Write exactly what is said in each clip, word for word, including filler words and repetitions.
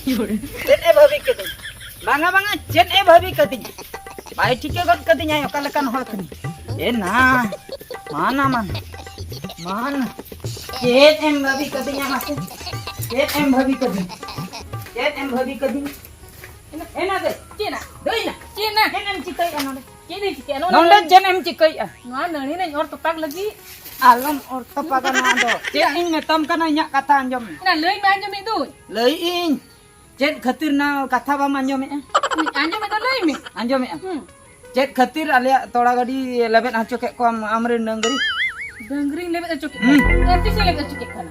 ᱪᱮᱫ ᱮ ᱵᱷᱟᱹᱵᱤ ᱠᱟᱹᱫᱤᱧ? ᱵᱟᱝᱟ, ᱵᱟᱝᱟ, ᱪᱮᱫ ᱮ ᱵᱷᱟᱹᱵᱤ ᱠᱟᱹᱫᱤᱧ? ᱵᱟᱭ ᱴᱷᱤᱠᱟᱹ ᱜᱚᱫ ᱠᱟᱹᱫᱤᱧᱟᱭ ᱚᱠᱟ ᱞᱮᱠᱟᱱ ᱦᱚᱲ ᱠᱟᱹᱱᱟᱹᱧ᱾ ᱮ ᱱᱟ, ᱢᱟᱱᱟ, ᱢᱟᱱᱟ, ᱢᱟᱱᱟ᱾ ᱪᱮᱫ ᱮᱢ ᱵᱷᱟᱹᱵᱤ ᱠᱟᱹᱫᱤᱧᱟ ᱢᱟᱥᱮ? ᱪᱮᱫ ᱮᱢ ᱵᱷᱟᱹᱵᱤ ᱠᱟᱹᱫᱤᱧ? ᱪᱮᱫ ᱮᱢ ᱵᱷᱟᱹᱵᱤ ᱠᱟᱹᱫᱤᱧ? ᱮᱱᱟ, ᱮᱱᱟ ᱫᱮ᱾ ᱪᱮᱫ ᱱᱟ? ᱫᱟᱹᱭ ᱱᱟ᱾ ᱪᱮᱫ ᱱᱟ? ᱪᱮᱫ ᱮᱢ ᱪᱤᱠᱟᱹᱭᱮᱫᱼᱟ ᱱᱚᱰᱮ? ᱪᱮᱫ ᱤᱧ ᱪᱤᱠᱟᱹᱭᱟ? ᱱᱚᱣᱟ ᱱᱚᱰᱮ ᱱᱟᱹᱲᱤ ᱪᱮᱫ ᱮᱢ ᱪᱤᱠᱟᱹᱭᱮᱫᱼᱟ? ᱱᱚᱣᱟ ᱱᱟᱹᱲᱤ ᱨᱮᱧ ᱚᱨ ᱛᱚᱯᱟᱜ ᱞᱟᱹᱜᱤᱫ᱾ ᱟᱞᱚᱢ ᱚᱨ ᱛᱚᱯᱟᱜᱟ ᱱᱚᱣᱟ ᱫᱚ᱾ ᱪᱮᱫ ᱤᱧ ᱢᱮᱛᱟᱢ ᱠᱟᱱᱟ, ᱤᱧᱟᱹᱜ ᱠᱟᱛᱷᱟ ᱟᱸᱡᱚᱢ ᱢᱮ᱾ ᱮᱱᱟ ᱞᱟᱹᱭ ᱢᱮ, ᱟᱸᱡᱚᱢᱮᱫ ᱫᱩᱧ᱾ ᱞᱟᱹᱭ ᱤᱧ, ᱪᱮᱫ ᱠᱷᱟᱹᱛᱤᱨ ᱱᱟ ᱠᱟᱛᱷᱟ ᱵᱟᱢ ᱟᱸᱡᱚᱢᱮᱫᱼᱟ? ᱟᱸᱡᱚᱢᱮᱫ ᱫᱚ ᱞᱟᱹᱭ ᱢᱮ᱾ ᱟᱸᱡᱚᱢᱮᱫᱼᱟ? ᱦᱩᱸ᱾ ᱪᱮᱫ ᱠᱷᱟᱹᱛᱤᱨ ᱟᱞᱮᱭᱟᱜ ᱛᱚᱲᱟ ᱜᱟᱹᱰᱤ ᱞᱮᱵᱮᱫ ᱦᱚᱪᱚ ᱠᱮᱫ ᱠᱚᱣᱟᱢ ᱟᱢᱨᱮᱱ ᱰᱟᱹᱝᱨᱤ? ᱰᱟᱹᱝᱨᱤᱧ ᱞᱮᱵᱮᱫ ᱦᱚᱪᱚ ᱠᱮᱫ ᱦᱩᱸ᱾ ᱠᱚᱣᱟ? ᱟᱨ ᱛᱤᱥᱮ ᱞᱮᱵᱮᱫ ᱦᱚᱪᱚ ᱠᱮᱫ ᱠᱟᱱᱟ?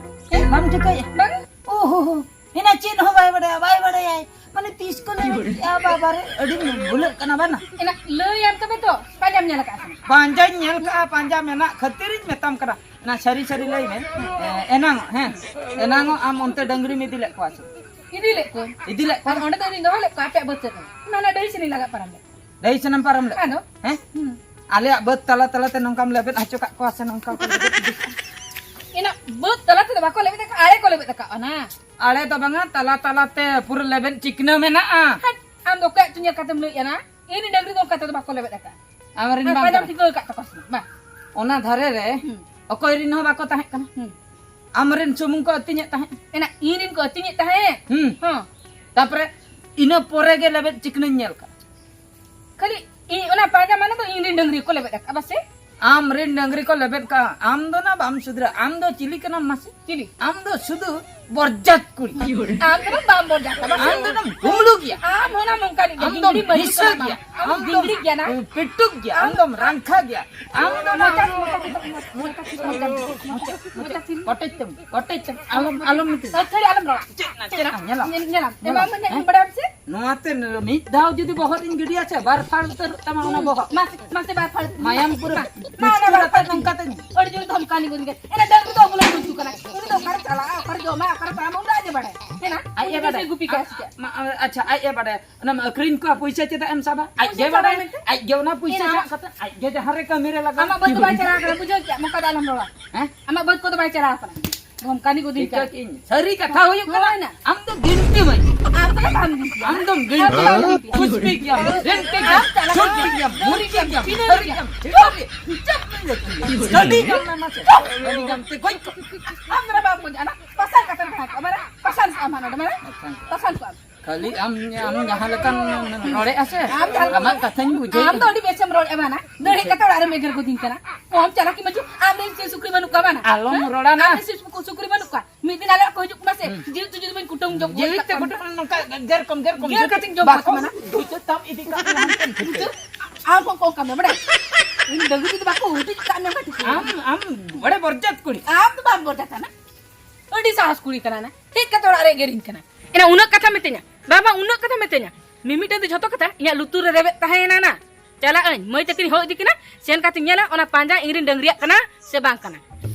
ᱵᱟᱢ ᱴᱷᱤᱠᱟᱹᱭᱮᱫᱼᱟ? ᱵᱟᱝ᱾ ᱳᱦᱳ ᱦᱳ, ᱮᱱᱟ ᱪᱮᱫ ᱦᱚᱸ ᱵᱟᱭ ᱵᱟᱰᱟᱭᱟ, ᱵᱟᱭ ᱵᱟᱰᱟᱭᱟᱭ᱾ ᱢᱟᱱᱮ ᱛᱤᱥ ᱠᱚ ᱞᱮᱵᱮᱫ ᱠᱮᱫᱼᱟ, ᱵᱟᱵᱟ ᱨᱮ, ᱟᱹᱰᱤ ᱵᱷᱩᱞᱟᱹᱜ ᱠᱟᱱᱟ ᱵᱟᱝ? ᱮᱱᱟ ᱞᱟᱹᱭᱟᱢ ᱛᱚᱵᱮ ᱛᱚ, ᱯᱟᱸᱡᱟᱢ ᱧᱮᱞ ᱟᱠᱟᱫᱼᱟ ᱥᱮ ᱵᱟᱝ? ᱯᱟᱸᱡᱟᱧ ᱧᱮᱞ ᱠᱟᱜᱼᱟ, ᱯᱟᱸᱡᱟ ᱢᱮᱱᱟᱜ ᱠᱷᱟᱹᱛᱤᱨᱤᱧ ᱢᱮᱛᱟᱢ ᱠᱟᱱᱟ᱾ ᱚᱱᱟ ᱥᱟᱹᱨᱤ ᱥᱟᱹᱨᱤ ᱞᱟᱹᱭ ᱢᱮ᱾ ᱮ, ᱮᱱᱟᱝᱚᱜ, ᱦᱮᱸ, ᱮᱱᱟᱝᱚᱜ ᱟᱢ ᱚᱱᱛᱮ ᱰᱟᱹᱝᱨᱤᱢ ᱤᱫᱤ ᱞᱮᱫ ᱠᱚᱣᱟ ᱥᱮ? ᱤᱫᱤ ᱞᱮᱫ ᱠᱚᱣᱟ᱾ ᱤᱫᱤ ᱞᱮᱫ ᱠᱚᱣᱟ? ᱟᱨ ᱚᱸᱰᱮ ᱫᱚ ᱤᱧ ᱫᱚᱦᱚ ᱞᱮᱫ ᱠᱚᱣᱟ ᱟᱯᱮᱭᱟᱜ ᱵᱟᱹᱫᱽ ᱥᱮᱫ ᱨᱮ᱾ ᱚᱱᱟ ᱰᱟᱹᱦᱤ ᱥᱮᱱ ᱤᱧ ᱞᱟᱜᱟ ᱯᱟᱨᱚᱢ ᱞᱮᱫ ᱠᱚᱣᱟ᱾ ᱰᱟᱹᱦᱤ ᱥᱮᱱᱮᱢ ᱯᱟᱨᱚᱢ ᱞᱮᱫ ᱠᱚᱣᱟ? ᱟᱫᱚ? ᱦᱮᱸ? ᱦᱩᱸ᱾ ᱟᱞᱮᱭᱟᱜ ᱵᱟᱹᱫᱽ ᱛᱟᱞᱟ ᱛᱟᱞᱟᱛᱮ ᱱᱚᱝᱠᱟᱢ ᱞᱮᱵᱮᱫ ᱦᱚᱪᱚ ᱠᱟᱜ ᱠᱚᱣᱟ ᱥᱮ ᱱᱚᱝᱠᱟ ᱠᱚ ᱞᱮᱵᱮᱫ ᱤᱫᱤ ᱠᱚᱣᱟ? ᱮᱱᱟ ᱵᱟᱹᱫᱽ ᱛᱟᱞᱟ ᱛᱮᱫᱚ ᱵᱟᱠᱚ ᱞᱮᱵᱮᱫ ᱟᱠᱟᱫ, ᱟᱲᱮ ᱠᱚ ᱞᱮᱵᱮᱫ ᱟᱠᱟᱫ ᱚᱱᱟ᱾ ᱟᱲᱮ ᱫᱚ ᱵᱟᱝᱟ, ᱛᱟᱞᱟ ᱛᱟᱞᱟᱛᱮ ᱯᱩᱨᱟᱹ ᱞᱮᱵᱮᱫ ᱪᱤᱠᱱᱟᱹ ᱢᱮᱱᱟᱜᱼᱟ᱾ ᱦᱟᱴ, ᱟᱢ ᱫᱚ ᱚᱠᱚᱭᱟᱜ ᱪᱩᱧᱟᱹ ᱠᱟᱛᱮᱢ ᱞᱟᱹᱭᱮᱫᱼᱟ ᱱᱟ? ᱤᱧ ᱨᱮᱱ ᱰᱟᱹᱝᱨᱤ ᱫᱚ ᱚᱱᱠᱟ ᱛᱮᱫᱚ ᱵᱟᱠᱚ ᱞᱮᱵᱮᱫ ᱟᱠᱟᱫ᱾ ᱟᱢᱨᱮᱱ ᱦᱮᱸ, ᱵᱟᱝ ᱯᱟᱸᱡᱟᱢ ᱠᱟᱱᱟ᱾ ᱴᱷᱤᱠᱟᱹ ᱟᱠᱟᱫ ᱛᱟᱠᱚᱣᱟ ᱥᱮ ᱵᱟᱝ? ᱵᱟᱝ᱾ ᱚᱱᱟ ᱫᱷᱟᱨᱮ ᱨᱮ ᱦᱩᱸ᱾ ᱚᱠᱚᱭ ᱨᱮᱱ ᱦᱚᱸ ᱵᱟᱠᱚ ᱛᱟᱦᱮᱸ ᱠᱟᱱᱟ᱾ ᱦᱩᱸ᱾ ᱟᱢᱨᱮᱱ ᱥᱩᱢᱩᱝ ᱠᱚ ᱟᱹᱛᱤᱧᱮᱫ ᱛᱟᱦᱮᱸᱫ᱾ ᱮᱱᱟ ᱤᱧ ᱨᱮᱱ ᱠᱚ ᱟᱹᱛᱤᱧᱮᱫ ᱛᱟᱦᱮᱸᱫ᱾ ᱦᱩᱸ᱾ ᱦᱚᱸ᱾ ᱛᱟᱯᱚᱨᱮ ᱤᱱᱟᱹ ᱯᱚᱨᱮ ᱜᱮ ᱞᱮᱵᱮᱫ ᱪᱤᱠᱱᱟᱹᱧ ᱧᱮᱞ ᱠᱟᱜᱼᱟ᱾ ᱠᱷᱟᱹᱞᱤ ᱤᱧ ᱚᱱᱟ ᱯᱟᱸᱡᱟ ᱢᱟᱱᱮ ᱫᱚ ᱤᱧ ᱨᱮᱱ ᱰᱟᱹᱝᱨᱤ ᱠᱚ ᱞᱮᱵᱮᱫ ᱟᱠᱟᱫ ᱵᱟᱥᱮ? ᱟᱢ ᱨᱮᱱ ᱰᱟᱹᱝᱨᱤ ᱠᱚ ᱞᱮᱵᱮᱫ ᱠᱟᱜᱼᱟ, ᱟᱢ ᱫᱚ ᱱᱟ ᱵᱟᱢ ᱥᱩᱫᱷᱨᱟᱹᱜᱼᱟ᱾ ᱟᱢ ᱫᱚ ᱪᱤᱞᱤ ᱠᱟᱱᱟᱢ ᱢᱟᱥᱮ? ᱪᱤᱞᱤ? ᱟᱢ ᱫᱚ ᱥᱩᱫᱷᱩ ᱵᱚᱨᱡᱟᱛ ᱠᱩᱲᱤ᱾ ᱟᱢ ᱫᱚ ᱵᱟᱢ ᱵᱚᱨᱡᱟᱛ ᱠᱟᱱᱟ᱾ ᱟᱢ ᱫᱚ ᱱᱟᱢ ᱦᱩᱢᱞᱩ ᱜᱮᱭᱟ᱾ ᱟᱢ ᱦᱚᱸ ᱱᱟᱢ ᱚᱱᱠᱟᱱᱤᱡ ᱜᱮᱭᱟ᱾ ᱟᱢ ᱫᱚᱢ ᱵᱤᱝᱜᱲᱤ ᱢᱟᱹᱨᱤᱪ ᱱᱤᱥᱟᱹ ᱠᱟᱱᱟᱢ᱾ ᱜᱮᱭᱟ᱾ ᱟᱢ ᱟᱢ ᱫᱚᱢ ᱵᱤᱝᱜᱲᱤ ᱜᱮᱭᱟ ᱱᱟ᱾ ᱯᱤᱴᱩᱠ ᱜᱮᱭᱟ᱾ ᱟᱢ ᱫᱚᱢ ᱨᱟᱝᱠᱷᱟ ᱜᱮᱭᱟ᱾ ᱟᱢ ᱫᱚ ᱱᱟᱢ ᱢᱚᱪᱟ, ᱢᱚᱪᱟ, ᱢᱚᱪᱟ, ᱢᱚᱪᱟ, ᱢᱚᱪᱟ, ᱢᱚᱪᱟ, ᱢᱚᱪᱟ, ᱢᱚᱪᱟ, ᱢᱚᱪᱟ, ᱢᱚᱪᱟ, ᱠᱚᱴᱮᱡ ᱛᱮᱢ, ᱠᱚᱴᱮᱡ ᱛᱮᱢ᱾ ᱟᱞᱚᱢ, ᱟᱞᱚᱢ ᱢᱤᱛᱟᱹᱧᱟ᱾ ᱟᱹᱛᱷᱟᱹᱲᱤ ᱟᱞᱚᱢ ᱨᱚᱲᱟ᱾ ᱪᱮᱫ ᱱᱟ, ᱪᱮᱫ ᱱᱟ, ᱧᱮᱞᱟᱢ᱾ ᱧᱮᱞ, ᱧᱮᱞᱟᱢ᱾ ᱦᱮᱸ? ᱮᱢᱟᱢ ᱢᱮ, ᱦᱮᱸ? ᱵᱟᱲᱟᱭᱟᱢ ᱥᱮ? ᱱᱚᱣᱟᱛᱮ ᱢᱤᱫ ᱫᱷᱟᱣ ᱡᱩᱫᱤ ᱵᱚᱦᱚᱜ ᱨᱤᱧ ᱜᱤᱰᱤᱭᱟ ᱥᱮ, ᱵᱟᱨ ᱯᱷᱟᱲ ᱩᱛᱟᱹᱨᱚᱜ ᱛᱟᱢᱟ ᱚᱱᱟ ᱵᱚᱦᱚᱜ᱾ ᱢᱟᱥᱮ, ᱢᱟᱥᱮ ᱵᱟᱨ ᱯᱷᱟᱲ᱾ ᱢᱟᱭᱟᱢ ᱯᱩᱨᱟᱹ ᱢᱟ, ᱢᱟ, ᱵᱤᱥᱠᱩᱴ ᱵᱟᱨ ᱟᱛᱮ ᱯᱷᱟᱲ᱾ ᱱᱚᱝᱠᱟ ᱛᱮᱧ ᱟᱹᱰᱤ ᱡᱳᱨ ᱫᱷᱚᱢᱠᱟᱣ ᱱᱤᱧ ᱜᱚᱫ ᱜᱮ᱾ ᱮᱱᱟ ᱰᱟᱹᱝᱨᱤ ᱫᱚ ᱵᱚᱞᱮ ᱜᱩᱡᱩᱜ ᱠᱟᱱᱟ᱾ ᱩᱱᱤ ᱫᱚ ᱚᱠᱟᱨᱮ ᱪᱟᱞᱟᱜᱼᱟ, ᱚᱠᱟᱨᱮ ᱡᱚᱢᱟ, ᱚᱠᱟᱨᱮ ᱛᱟᱲᱟᱢᱟ, ᱚᱱᱟ ᱟᱡ ᱮ ᱵᱟᱲᱟᱭᱟ᱾ ᱦᱮᱸ ᱱᱟ? ᱟᱡ ᱮ ᱩᱱᱤ ᱫᱚ ᱵᱟᱰᱟᱭᱟ᱾ ᱜᱩᱯᱤ ᱠᱟᱭᱟ ᱥᱮ ᱪᱮᱫ? ᱢᱟ, ᱟᱪᱪᱷᱟ, ᱟᱡ ᱮ ᱵᱟᱰᱟᱭᱟ᱾ ᱚᱱᱟᱢ ᱟᱹᱠᱷᱨᱤᱧ ᱠᱚᱣᱟ, ᱯᱩᱭᱥᱟᱹ ᱪᱮᱫᱟᱜ ᱮᱢ ᱥᱟᱵᱟ? ᱟᱡ ᱯᱩᱭᱥᱟᱹ ᱜᱮ ᱪᱟᱵᱟᱭ ᱵᱟᱰᱟᱭᱟ᱾ ᱢᱮᱱᱛᱮ? ᱟᱡ ᱜᱮ ᱚᱱᱟ ᱯᱩᱭᱥᱟᱹ ᱦᱮᱸ᱾ ᱥᱟᱵ ᱠᱟᱛᱮ ᱟᱡ ᱜᱮ ᱡᱟᱦᱟᱸ ᱨᱮ ᱠᱟᱹᱢᱤ ᱨᱮ ᱞᱟᱜᱟᱣ᱾ ᱟᱢᱟᱜ ᱵᱟᱹᱫᱽ ᱫᱚ ᱵᱟᱭ ᱪᱟᱞᱟᱣ ᱠᱟᱱᱟ, ᱵᱩᱡᱷᱟᱹᱣ ᱠᱮᱜᱼᱟᱢ? ᱚᱱᱠᱟ ᱫᱚ ᱟᱞᱚᱢ ᱨᱚᱲᱟ᱾ ᱦᱮᱸ? ᱟᱢᱟᱜ ᱵᱟᱹᱫᱽ ᱠᱚᱫᱚ ᱵᱟᱭ ᱪᱟᱞᱟᱣ ᱠᱟᱱᱟ᱾ ᱫᱷᱚᱢᱠᱟᱱᱤ ᱠᱚ ᱫᱤᱱ ᱴᱷᱤᱠ ᱠᱟᱱᱟ᱾ ᱤᱧ ᱥᱟᱹᱨᱤ ᱠᱟᱛᱷᱟ ᱦᱩᱭᱩᱜ ᱠᱟᱱᱟ᱾ ᱦᱳᱭ ᱱᱟ᱾ ᱟᱢ ᱫᱚ ᱜᱤᱱᱴᱤ ᱢᱟᱹᱭ᱾ ᱟᱢ ᱫᱚ ᱵᱟᱢ ᱜᱤᱱᱴᱤᱭᱟ᱾ ᱟᱢ ᱫᱚᱢ ᱜᱤᱱᱴᱤᱭᱟ᱾ ᱟᱢ ᱫᱚ ᱵᱟᱢ ᱜᱤᱱᱴᱤᱭᱟ᱾ ᱠᱩᱥᱵᱤ ᱜᱮᱭᱟᱢ, ᱨᱮᱱᱴᱤ ᱜᱮᱭᱟᱢ, ᱟᱢ ᱪᱟᱞᱟᱜ ᱪᱷᱩᱴᱠᱤ ᱜᱮᱭᱟᱢ, ᱜᱮᱭᱟᱢ, ᱪᱤᱱᱟᱹ ᱪᱷᱤᱛᱟᱹᱨ ᱜᱮᱭᱟᱢ, ᱜᱮᱭᱟᱢ, ᱪᱩᱯ ᱜᱮᱭᱟᱢ᱾ ᱪᱟᱹᱰᱤ ᱜᱮᱭᱟᱢ ᱢᱮ ᱢᱟᱥᱮ᱾ ᱪᱟᱹᱰᱤ ᱜᱮᱭᱟᱢ ᱛᱮ ᱜᱚᱡ ᱠᱚ᱾ ᱟᱢ ᱫᱚ ᱵᱟᱢ ᱜᱚᱡᱚᱜᱼᱟ ᱱᱟ᱾ ᱯᱟᱥᱟᱞ ᱠᱟᱛᱮ ᱨᱮ ᱢᱮᱱᱟᱜ ᱠᱚᱣᱟ, ᱢᱟᱱᱮ ᱯᱟᱥᱟᱞ ᱠᱚᱜ ᱟᱢ ᱦᱟᱸᱜ ᱱᱚᱰᱮ, ᱢᱟᱱᱮ ᱯᱟᱥᱟᱞ ᱠᱚᱜ ᱟᱢ᱾ ᱠᱷᱟᱹᱞᱤ ᱟᱢ, ᱟᱢ ᱡᱟᱦᱟᱸ ᱞᱮᱠᱟᱢ ᱨᱚᱲᱮᱜᱼᱟ ᱥᱮ, ᱟᱢ ᱡᱟᱦᱟᱸ ᱞᱮᱠᱟ ᱟᱢᱟᱜ ᱠᱟᱛᱷᱟᱧ ᱵᱩᱡᱷᱟᱹᱣ ᱟᱢ ᱫᱚ ᱟᱹᱰᱤ ᱵᱮᱥᱮᱢ ᱨᱚᱲᱮᱜᱼᱟ ᱵᱟᱝ ᱱᱟ᱾ ᱫᱟᱹᱲ ᱦᱮᱡ ᱠᱟᱛᱮ ᱚᱲᱟᱜ ᱨᱮᱢ ᱮᱜᱮᱨ ᱜᱚᱫᱤᱧ ᱠᱟᱱᱟ᱾ ᱠᱚᱢ ᱪᱟᱞᱟᱠᱤ ᱢᱟᱹᱡᱩ, ᱟᱢ ᱨᱮᱱ ᱥᱤᱢ ᱥᱩᱠᱨᱤ ᱵᱟᱹᱱᱩᱜ ᱠᱚᱣᱟ ᱵᱟᱝ ᱱᱟ? ᱟᱞᱚᱢ ᱦᱮᱸ? ᱨᱚᱲᱟ ᱱᱟ᱾ ᱟᱢ ᱨᱮᱱ ᱥᱤᱢ ᱥᱩᱠᱨᱤ ᱵᱟᱹᱱᱩᱜ ᱠᱚᱣᱟ᱾ ᱢᱤᱫ ᱫᱤᱱ ᱟᱞᱮ ᱚᱲᱟᱜ ᱠᱚ ᱦᱤᱡᱩᱜ ᱠᱟᱱᱟ ᱥᱮ, ᱦᱩᱸ᱾ ᱡᱤᱣᱤ ᱛᱮ ᱡᱩᱫᱤ ᱵᱟᱹᱧ ᱠᱩᱴᱟᱹᱢ ᱡᱚᱢ ᱡᱤᱣᱤ ᱛᱮ ᱠᱩᱴᱟᱹᱢ ᱱᱚᱝᱠᱟ ᱜᱮᱨ ᱠᱚᱢ, ᱜᱮᱨ ᱠᱚᱢ, ᱜᱮᱨ ᱡᱩᱫᱤ ᱠᱟᱛᱮᱧ ᱡᱚᱢ ᱵᱟᱠᱚ ᱠᱚᱣᱟ ᱱᱟ᱾ ᱵᱩᱡᱷᱟᱹᱣ ᱛᱟᱢ ᱤᱫᱤ ᱠᱟᱜ ᱢᱮ ᱦᱟᱱᱛᱮ ᱱᱟᱛᱮ᱾ ᱵᱩᱡᱷᱟᱹᱣ? ᱟᱢ ᱦᱚᱸ ᱠᱚ ᱚᱱᱠᱟ ᱢᱮ ᱵᱟᱲᱟᱭ? ᱤᱧ ᱰᱟᱹᱝᱨᱤ ᱡᱩᱫᱤ ᱵᱟᱠᱚ ᱦᱩᱴᱤᱡ ᱠᱟᱜ ᱢᱮ ᱚᱱᱠᱟ ᱴᱷᱤᱠ ᱜᱮᱭᱟ᱾ ᱟᱢ, ᱟᱢ ᱵᱚᱲᱮ ᱵᱚᱨᱡᱟᱛ ᱠᱩᱲᱤ᱾ ᱟᱢ ᱫᱚ ᱵᱟᱢ ᱵᱚᱨᱡᱟᱛᱟ ᱱᱟ᱾ ᱟᱹᱰᱤ ᱥᱟᱦᱚᱥ ᱠᱩᱲᱤ ᱠᱟᱱᱟ ᱱᱟ᱾ ᱦᱮᱡ ᱠᱟᱛᱮ ᱚᱲᱟᱜ ᱨᱮ ᱮᱜᱮᱨᱤᱧ ᱠᱟᱱᱟ᱾ ᱮᱱᱟ ᱩᱱᱟᱹᱜ ᱠᱟᱛᱷᱟ ᱢᱤᱛᱟᱹᱧᱟ᱾ ᱵᱟᱵᱟ, ᱩᱱᱟᱹᱜ ᱠᱟᱛᱷᱟ ᱢᱤᱛᱟᱹᱧᱟ᱾ ᱢᱤᱢᱤᱫᱴᱟᱝ ᱫᱚ ᱡᱷᱚᱛᱚ ᱠᱟᱛᱷᱟ ᱤᱧᱟᱹᱜ ᱞᱩᱛᱩᱨ ᱨᱮ ᱨᱮᱵᱮᱫ ᱛᱟᱦᱮᱸᱭᱮᱱᱟ ᱱᱟ᱾ ᱪᱟᱞᱟᱜ ᱟᱹᱧ, ᱢᱟᱹᱭ ᱛᱟᱹᱠᱤᱱ ᱦᱚᱦᱚ ᱤᱫᱤ ᱠᱤᱱᱟ, ᱥᱮᱱ ᱠᱟᱛᱮᱧ ᱧᱮᱞᱟ ᱚᱱᱟ ᱯᱟᱸᱡᱟ ᱤᱧ ᱨᱮᱱ ᱰᱟᱹᱝᱨᱤᱭᱟᱜ ᱠᱟᱱᱟ ᱥᱮ ᱵᱟᱝ ᱠᱟᱱᱟ᱾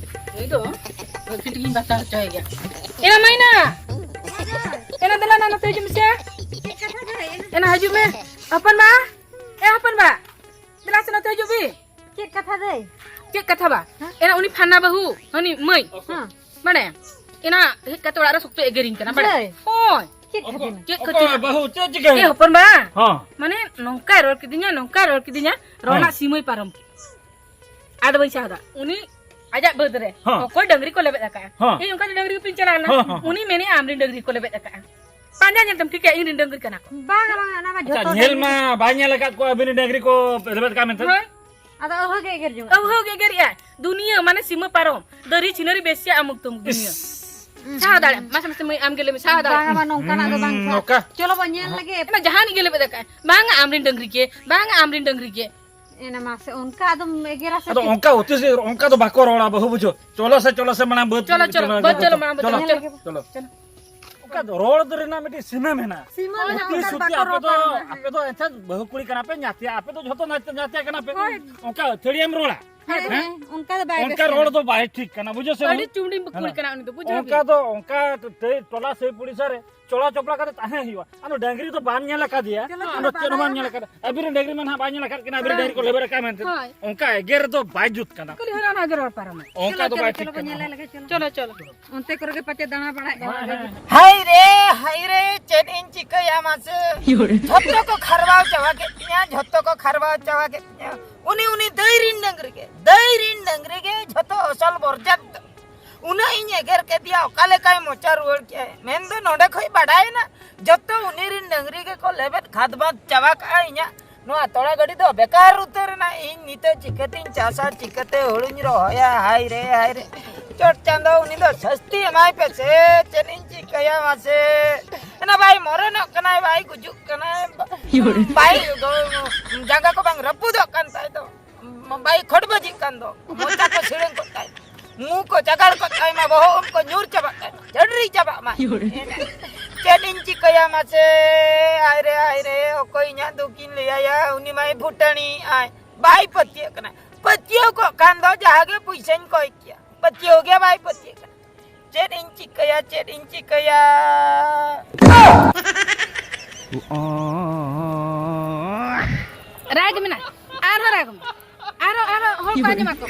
ᱱᱩᱭ ᱫᱚ ᱵᱷᱟᱹᱜᱤ ᱴᱷᱤᱠ ᱤᱧ ᱵᱟᱛᱟᱣ ᱦᱚᱪᱚᱭᱮᱭᱟ᱾ ᱮᱱᱟ ᱢᱟᱹᱭᱱᱟ, ᱮᱱᱟ ᱫᱮᱞᱟ ᱱᱟ ᱱᱚᱛᱮ ᱦᱤᱡᱩᱜ ᱢᱮᱥᱮ᱾ ᱮᱱᱟ ᱦᱤᱡᱩᱜ ᱢᱮ᱾ ᱦᱚᱯᱚᱱ ᱵᱟ, ᱮ ᱦᱚᱯᱚᱱ ᱵᱟ, ᱫᱮᱞᱟ ᱥᱮ ᱱᱚᱛᱮ ᱦᱤᱡᱩᱜ ᱵᱤᱱ᱾ ᱪᱮᱫ ᱠᱟᱛᱷᱟ ᱫᱟᱹᱭ? ᱪᱮᱫ ᱠᱟᱛᱷᱟ ᱵᱟ? ᱦᱮᱸ? ᱮᱱᱟ ᱩᱱᱤ ᱯᱷᱟᱱᱟ ᱵᱟᱹᱦᱩ, ᱦᱟᱹᱱᱤ ᱢᱟᱹᱭ᱾ ᱦᱮᱸ᱾ ᱵᱟᱲᱟᱭᱟᱢ? ᱮᱱᱟ ᱦᱮᱡ ᱠᱟᱛᱮ ᱚᱲᱟᱜ ᱨᱮ ᱥᱚᱠᱛᱚ ᱮᱜᱮᱨᱤᱧ ᱠᱟᱱᱟ, ᱵᱟᱲᱟᱭᱟᱢ? ᱫᱟᱹᱭ᱾ ᱦᱳᱭ᱾ ᱪᱮᱫ ᱠᱷᱟᱹᱛᱤᱨ? ᱪᱮᱫ ᱚᱠᱚᱭ ᱠᱷᱟᱹᱛᱤᱨ? ᱵᱟᱹᱦᱩ, ᱪᱮᱫ ᱪᱤᱠᱟᱹᱭᱮᱱᱟ? ᱮ ᱦᱚᱯᱚᱱ ᱵᱟ᱾ ᱦᱚᱸ᱾ ᱢᱟᱱᱮ ᱱᱚᱝᱠᱟᱭ ᱨᱚᱲ ᱠᱤᱫᱤᱧᱟ, ᱱᱚᱝᱠᱟᱭ ᱨᱚᱲ ᱠᱤᱫᱤᱧᱟ, ᱨᱚᱲ ᱦᱚᱸ᱾ ᱨᱮᱱᱟᱜ ᱥᱤᱢᱟᱹᱭ ᱯᱟᱨᱚᱢ ᱠᱮᱫ᱾ ᱟᱫᱚ ᱵᱟᱹᱧ ᱥᱟᱦᱟᱣ ᱫᱟ᱾ ᱩᱱᱤ ᱟᱡᱟᱜ ᱵᱟᱹᱫᱽ ᱨᱮ ᱦᱚᱸ᱾ ᱚᱠᱚᱭ ᱰᱟᱹᱝᱨᱤ ᱠᱚ ᱞᱮᱵᱮᱫ ᱟᱠᱟᱫᱼᱟ᱾ ᱦᱚᱸ᱾ ᱮᱭ ᱚᱱᱠᱟ ᱰᱟᱹᱝᱨᱤ ᱜᱩᱯᱤᱧ ᱪᱟᱞᱟᱣ ᱞᱮᱱᱟ᱾ ᱦᱚᱸ, ᱦᱚᱸ, ᱦᱚᱸ᱾ ᱩᱱᱤ ᱢᱮᱱᱮᱫᱼᱟ ᱟᱢ ᱨᱮᱱ ᱰᱟᱹᱝᱨᱤ ᱠᱚ ᱞᱮᱵᱮᱫ ᱟᱠᱟᱫᱼᱟ᱾ ᱯᱟᱸᱡᱟ ᱧᱮᱞ ᱛᱮᱢ ᱴᱷᱤᱠᱟᱹᱭᱟ ᱤᱧ ᱨᱮᱱ ᱰᱟᱹᱝᱨᱤ ᱠᱟᱱᱟ ᱠᱚ᱾ ᱵᱟᱝᱟ, ᱵᱟᱝᱟ, ᱚᱱᱟ ᱢᱟ ᱟᱪᱪᱷᱟ, ᱡᱷᱚᱛᱚ ᱧᱮᱞ ᱰᱟᱹᱝᱨᱤ ᱢᱟ ᱵᱟᱭ ᱧᱮᱞ ᱟᱠᱟᱫ ᱠᱚᱣᱟ ᱟᱹᱵᱤᱱ ᱨᱮᱱ ᱰᱟᱹᱝᱨᱤ ᱠᱚ ᱞᱮᱵᱮᱫ ᱟᱠᱟᱫ ᱢᱮᱱᱛᱮ᱾ ᱦᱳᱭ᱾ ᱟᱫᱚ ᱟᱹᱣᱦᱟᱹ ᱜᱮ ᱮᱜᱮᱨ ᱡᱚᱝ᱾ ᱟᱹᱣᱦᱟᱹ ᱜᱮ ᱮᱜᱮᱨᱮᱜᱼᱟᱭ᱾ ᱫᱩᱱᱤᱭᱟᱹ ᱢᱟᱱᱮ ᱥᱤᱢᱟᱹ ᱯᱟᱨᱚᱢ᱾ ᱫᱟᱨᱤ ᱪᱷᱤᱱᱟᱹᱨᱤ ᱵᱮᱥᱤᱭᱟ ᱟᱢᱩᱠ ᱛᱩᱢᱩᱠ ᱫᱩᱱᱤᱭᱟᱹ᱾ ᱤᱥ᱾ ᱥᱟᱦᱟ ᱫᱟᱲᱮᱭᱟᱜ᱾ ᱢᱟᱥᱮ, ᱢᱟᱥᱮ ᱢᱟᱹᱭ, ᱟᱢ ᱜᱮ ᱞᱟᱹᱭ ᱢᱮ, ᱥᱟᱦᱟ ᱫᱟᱲᱮᱭᱟᱜ᱾ ᱵᱟᱝᱟ, ᱵᱟᱝᱟ, ᱱᱚᱝᱠᱟᱱᱟᱜ ᱫᱚ ᱵᱟᱝ ᱥᱟᱦᱟ᱾ ᱱᱚᱝᱠᱟ᱾ ᱪᱚᱞᱚ ᱵᱚ ᱧᱮᱞ ᱞᱮᱜᱮ᱾ ᱮᱢᱟ ᱡᱟᱦᱟᱱᱤᱡ ᱜᱮ ᱞᱮᱵᱮᱫ ᱟᱠᱟᱫ᱾ ᱵᱟᱝᱟ, ᱟᱢ ᱨᱮᱱ ᱰᱟᱹᱝᱨᱤ ᱜᱮ᱾ ᱵᱟᱝᱟ, ᱟᱢ ᱨᱮᱱ ᱰᱟᱹᱝᱨᱤ ᱜᱮ᱾ ᱮᱱᱟ ᱢᱟᱥᱮ, ᱚᱱᱠᱟ ᱟᱫᱚᱢ ᱮᱜᱮᱨᱟ ᱥᱮ ᱟᱫᱚ ᱪᱮᱫ? ᱚᱱᱠᱟ ᱚᱛᱤ ᱥᱮ ᱚᱱᱠᱟ ᱫᱚ ᱵᱟᱠᱚ ᱨᱚᱲᱟ, ᱵᱟᱹᱦᱩ ᱵᱩᱡᱷᱟᱹᱣ᱾ ᱪᱚᱞᱚ ᱥᱮ, ᱪᱚᱞᱚ ᱥᱮ, ᱢᱟᱲᱟᱝ ᱵᱟᱹᱫᱽ ᱪᱚᱞᱚ, ᱪᱚᱞᱚ, ᱵᱟᱹᱫᱽ ᱪᱚᱞᱚ, ᱢᱟ, ᱵᱟᱹᱫᱽ ᱪᱚᱞᱚ, ᱪᱚᱞᱚ᱾ ᱪᱚᱞᱚ᱾ ᱪᱚᱞᱚ᱾ ᱚᱱᱠᱟ ᱫᱚ ᱨᱚᱲ ᱫᱚ ᱨᱮᱱᱟᱜ ᱢᱤᱫᱴᱤᱡ ᱥᱤᱢᱟᱹ ᱢᱮᱱᱟᱜᱼᱟ᱾ ᱥᱤᱢᱟᱹ ᱢᱮᱱᱟᱜᱼᱟ, ᱚᱛᱤ ᱚᱱᱠᱟ ᱥᱩᱛᱤ ᱵᱟᱠᱚ ᱟᱯᱮ ᱨᱚᱲ ᱫᱚ, ᱫᱟᱲᱮᱭᱟᱜᱼᱟ᱾ ᱟᱯᱮ ᱫᱚ ᱮᱱᱛᱮᱫ ᱵᱟᱹᱦᱩ ᱠᱩᱲᱤ ᱠᱟᱱᱟ ᱯᱮ, ᱧᱟᱛᱤᱭᱟ, ᱟᱯᱮ ᱫᱚ ᱡᱷᱚᱛᱚ ᱧᱟᱛᱤᱭᱟ, ᱧᱟᱛᱤᱭᱟ ᱠᱟᱱᱟ ᱯᱮ᱾ ᱦᱳᱭ᱾ ᱚᱱᱠᱟ ᱟᱹᱛᱷᱟᱹᱲᱤᱭᱟᱹᱢ ᱨᱚᱲᱟ᱾ ᱦᱮᱸ, ᱦᱮᱸ? ᱚᱱᱠᱟ ᱫᱚ ᱵᱟᱭ ᱵᱮᱥ ᱚᱱᱠᱟ ᱠᱟᱱᱟ᱾ ᱨᱚᱲ ᱫᱚ ᱵᱟᱭ ᱴᱷᱤᱠ ᱠᱟᱱᱟ, ᱵᱩᱡᱷᱟᱹᱣ ᱥᱮ ᱟᱹᱰᱤ ᱵᱟᱝ? ᱪᱩᱢᱲᱤ ᱠᱩᱲᱤ ᱦᱮᱸ᱾ ᱠᱟᱱᱟ ᱩᱱᱤ ᱫᱚ, ᱵᱩᱡᱷᱟᱹᱣ ᱚᱱᱠᱟ ᱵᱤᱱ? ᱫᱚ, ᱚᱱᱠᱟ ᱛᱮ ᱴᱚᱞᱟ ᱥᱮ ᱯᱩᱲᱤᱥᱟ ᱨᱮ ᱪᱚᱲᱟ ᱪᱚᱯᱲᱟ ᱠᱟᱛᱮ ᱛᱟᱦᱮᱸ ᱦᱩᱭᱩᱜᱼᱟ᱾ ᱟᱫᱚ ᱰᱟᱝᱨᱤ ᱫᱚ ᱵᱟᱢ ᱧᱮᱞ ᱟᱠᱟᱫᱮᱭᱟ, ᱪᱚᱞᱚ, ᱟᱫᱚ ᱪᱚᱞᱚ, ᱪᱮᱫ ᱦᱚᱸ ᱵᱟᱢ ᱵᱟᱭ ᱧᱮᱞ ᱟᱠᱟᱫᱟ᱾ ᱟᱹᱵᱤᱱ ᱨᱮᱱ ᱰᱟᱝᱨᱤ ᱢᱟ ᱱᱟᱦᱟᱜ ᱵᱟᱭ ᱧᱮᱞ ᱟᱠᱟᱫ ᱠᱤᱱᱟ, ᱟᱹᱵᱤᱱ ᱨᱮᱱ ᱦᱳᱭ᱾ ᱰᱟᱝᱨᱤ ᱠᱚ ᱞᱮᱵᱮᱫ ᱟᱠᱟᱫ ᱢᱮᱱᱛᱮ᱾ ᱦᱳᱭ᱾ ᱚᱱᱠᱟ ᱮᱜᱮᱨ ᱫᱚ ᱵᱟᱭ ᱡᱩᱛ ᱠᱟᱱᱟ᱾ ᱠᱷᱟᱹᱞᱤ ᱦᱚᱭᱨᱟᱱ ᱦᱚᱭ ᱡᱚᱨᱚᱲ ᱯᱟᱨᱚᱢᱟ᱾ ᱚᱱᱠᱟ ᱪᱚᱞᱚ, ᱫᱚ ᱪᱚᱞᱚ, ᱵᱟᱭ ᱪᱚᱞᱚ, ᱴᱷᱤᱠ ᱵᱚᱱ ᱠᱟᱱᱟ᱾ ᱧᱮᱞ ᱞᱮᱜᱮ, ᱪᱚᱞᱚ᱾ ᱪᱚᱞᱚ, ᱪᱚᱞᱚ᱾ ᱚᱱᱛᱮ ᱠᱚᱨᱮ ᱜᱮ ᱯᱟᱪᱮ ᱫᱟᱬᱟ ᱵᱟᱲᱟᱭᱮᱫ ᱠᱚᱣᱟ᱾ ᱦᱮᱸ, ᱦᱮᱸ᱾ ᱦᱟᱭ ᱨᱮ, ᱦᱟᱭ ᱨᱮ, ᱪᱮᱫ ᱤᱧ ᱪᱤᱠᱟᱹᱭᱟ ᱢᱟᱥᱮ? ᱡᱷᱚᱛᱚ ᱠᱚ ᱠᱷᱟᱨᱣᱟᱣ ᱪᱟᱵᱟ ᱠᱮᱫ ᱛᱤᱧᱟ, ᱡᱷᱚᱛᱚ ᱠᱚ ᱠᱷᱟᱨᱣᱟᱣ ᱪᱟᱵᱟ ᱠᱮᱫ ᱛᱤᱧᱟ᱾ ᱩᱱᱤ, ᱩᱱᱤ ᱫᱟᱹᱭ ᱨᱤᱱ ᱰᱟᱹᱝᱨᱤ ᱜᱮ, ᱫᱟᱹᱭ ᱨᱤᱱ ᱰᱟᱹᱝᱨᱤ ᱜᱮ ᱡᱷᱚᱛᱚ ᱚᱥᱚᱞ ᱵᱚᱨᱡᱟᱛ ᱫᱚ᱾ ᱩᱱᱟᱹᱜ ᱤᱧ ᱮᱜᱮᱨ ᱠᱮᱫᱮᱭᱟ, ᱚᱠᱟ ᱞᱮᱠᱟᱭ ᱢᱚᱪᱟ ᱨᱩᱣᱟᱹᱲ ᱠᱮᱜᱼᱟᱭ? ᱢᱮᱱᱫᱚ ᱱᱚᱰᱮ ᱠᱷᱚᱡ ᱵᱟᱰᱟᱭᱮᱱᱟ, ᱡᱚᱛᱚ ᱩᱱᱤ ᱨᱤᱱ ᱰᱟᱹᱝᱨᱤ ᱜᱮᱠᱚ ᱞᱮᱵᱮᱫ ᱠᱷᱟᱫᱽ ᱵᱟᱫᱽ ᱪᱟᱵᱟ ᱠᱟᱜᱼᱟ ᱤᱧᱟᱹᱜ ᱱᱚᱣᱟ ᱛᱚᱲᱟ ᱜᱟᱹᱰᱤ ᱫᱚ ᱵᱮᱠᱟᱨ ᱩᱛᱟᱹᱨ ᱮᱱᱟ᱾ ᱤᱧ ᱱᱤᱛᱚᱜ ᱪᱤᱠᱟᱹᱛᱤᱧ ᱪᱟᱥᱟ, ᱪᱤᱠᱟᱹᱛᱮ ᱦᱩᱲᱩᱧ ᱨᱚᱦᱚᱭᱟ? ᱦᱟᱭ ᱨᱮ, ᱦᱟᱭ ᱨᱮ᱾ ᱪᱚᱴ ᱪᱟᱸᱫᱚ, ᱩᱱᱤ ᱫᱚ ᱥᱟᱹᱥᱛᱤ ᱮᱢᱟᱭ ᱯᱮ ᱥᱮ, ᱪᱮᱫ ᱤᱧ ᱪᱤᱠᱟᱹᱭᱟ ᱢᱟᱥᱮ? ᱮᱱᱟ ᱵᱟᱭ ᱢᱚᱨᱮᱱᱚᱜ ᱠᱟᱱᱟᱭ, ᱵᱟᱭ ᱜᱩᱡᱩᱜ ᱠᱟᱱᱟᱭ, ᱵᱟᱭ ᱡᱟᱸᱜᱟ ᱠᱚ ᱵᱟᱝ ᱨᱟᱹᱯᱩᱫᱚᱜ ᱠᱟᱱ ᱛᱟᱭ ᱫᱚ᱾ ᱵᱟᱭ ᱠᱷᱚᱴ ᱵᱟᱹᱡᱤᱜ ᱠᱟᱱ ᱫᱚ, ᱢᱚᱪᱟ ᱠᱚ ᱥᱤᱲᱟᱹᱝ ᱠᱚᱜ ᱛᱟᱭ, ᱢᱩ ᱠᱚ ᱪᱟᱜᱟᱲ ᱠᱚᱜ ᱛᱟᱭ ᱢᱟ, ᱵᱚᱦᱚᱜ ᱩᱵ ᱠᱚ ᱧᱩᱨ ᱪᱟᱵᱟᱜ ᱛᱟᱭ ᱢᱟ, ᱪᱟᱹᱰᱨᱤ ᱪᱟᱵᱟᱜ ᱢᱟ᱾ ᱪᱮᱫ ᱤᱧ ᱪᱤᱠᱟᱹᱭᱟ ᱢᱟᱥᱮ? ᱦᱟᱭ ᱨᱮ, ᱦᱟᱭ ᱨᱮ, ᱚᱠᱚᱭ ᱤᱧᱟᱹᱜ ᱫᱩᱠᱤᱧ ᱞᱟᱹᱭᱟᱭᱟ? ᱩᱱᱤ ᱢᱟᱭ ᱯᱷᱩᱴᱟᱹᱱᱤ ᱟᱭ, ᱵᱟᱭ ᱯᱟᱹᱛᱭᱟᱹᱜ ᱠᱟᱱᱟ᱾ ᱯᱟᱹᱛᱭᱟᱹᱣ ᱠᱚᱜ ᱠᱷᱟᱱ ᱫᱚ ᱡᱟᱦᱟᱸ ᱜᱮ ᱯᱩᱭᱥᱟᱹᱧ ᱠᱚᱭ ᱠᱮᱭᱟ, ᱯᱟᱹᱛᱭᱟᱹᱣ ᱜᱮ ᱵᱟᱭ ᱯᱟᱹᱛᱭᱟᱹᱜ ᱠᱟᱱᱟ᱾ ᱪᱮᱫ ᱤᱧ ᱪᱤᱠᱟᱹᱭᱟ, ᱪᱮᱫ ᱤᱧ ᱪᱤᱠᱟᱹᱭᱟ? ᱨᱟᱜᱽ ᱢᱮᱱᱟᱜ, ᱟᱨᱦᱚᱸ ᱨᱟᱜᱽ ᱢᱮ, ᱟᱨᱦᱚᱸ, ᱟᱨᱦᱚᱸ ᱦᱚᱲ ᱠᱚ ᱟᱸᱡᱚᱢ ᱟᱠᱚ᱾